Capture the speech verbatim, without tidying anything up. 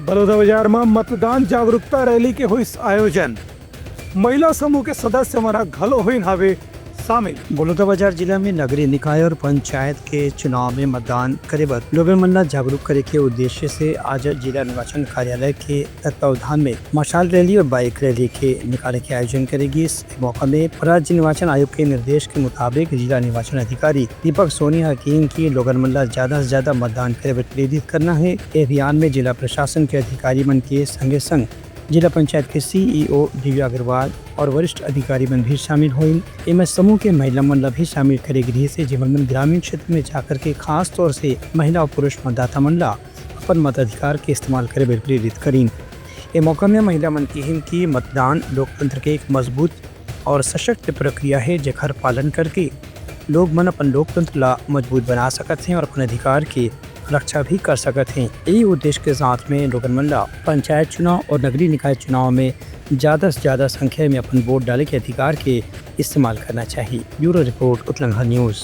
बलौदाबाजार म मतदान जागरूकता रैली के होइस आयोजन। महिला समूह के सदस्य मन ह घलो होइन हावे शामिल। बलौदाबाजार जिला में नगरीय निकाय और पंचायत के चुनाव में मतदान करे बर लोगन मन ला जागरूक करे के उद्देश्य से आज जिला निर्वाचन कार्यालय के तत्वावधान में मशाल रैली और बाइक रैली के निकाले के आयोजन करे गिस। ए मौका में राज्य निर्वाचन आयोग के निर्देश के मुताबिक जिला निर्वाचन अधिकारी दीपक सोनी ह किहिन कि लोगन मन ला ज्यादा से ज्यादा मतदान करे बर प्रेरित करना हे। ए अभियान में जिला प्रशासन के अधिकारी मन के संगे संग जिला पंचायत के सीईओ दिव्या अग्रवाल और वरिष्ठ अधिकारी मन भी शामिल होइन। एमा समूह के महिला मन ला भी शामिल करे गिस हे, जेमन मन ग्रामीण क्षेत्र में जाकर के खास तौर से महिला और पुरुष मतदाता मन ला अपन मताधिकार के इस्तेमाल करे बर प्रेरित करिन। ए मौका में महिला मन किहिन कि मतदान लोकतंत्र के एक मजबूत और सशक्त प्रक्रिया हे, जेकर पालन करके लोग मन अपन लोकतंत्र ला मजबूत बना सकत हें और अपन अधिकार के रक्षा भी कर सकत हें। यही उद्देश्य के साथ में लोगन मन ला पंचायत चुनाव और नगरीय निकाय चुनाव में ज्यादा से ज्यादा संख्या में अपन वोट डाले के अधिकार के इस्तेमाल करना चाहिए। Bureau report, Utlangha news.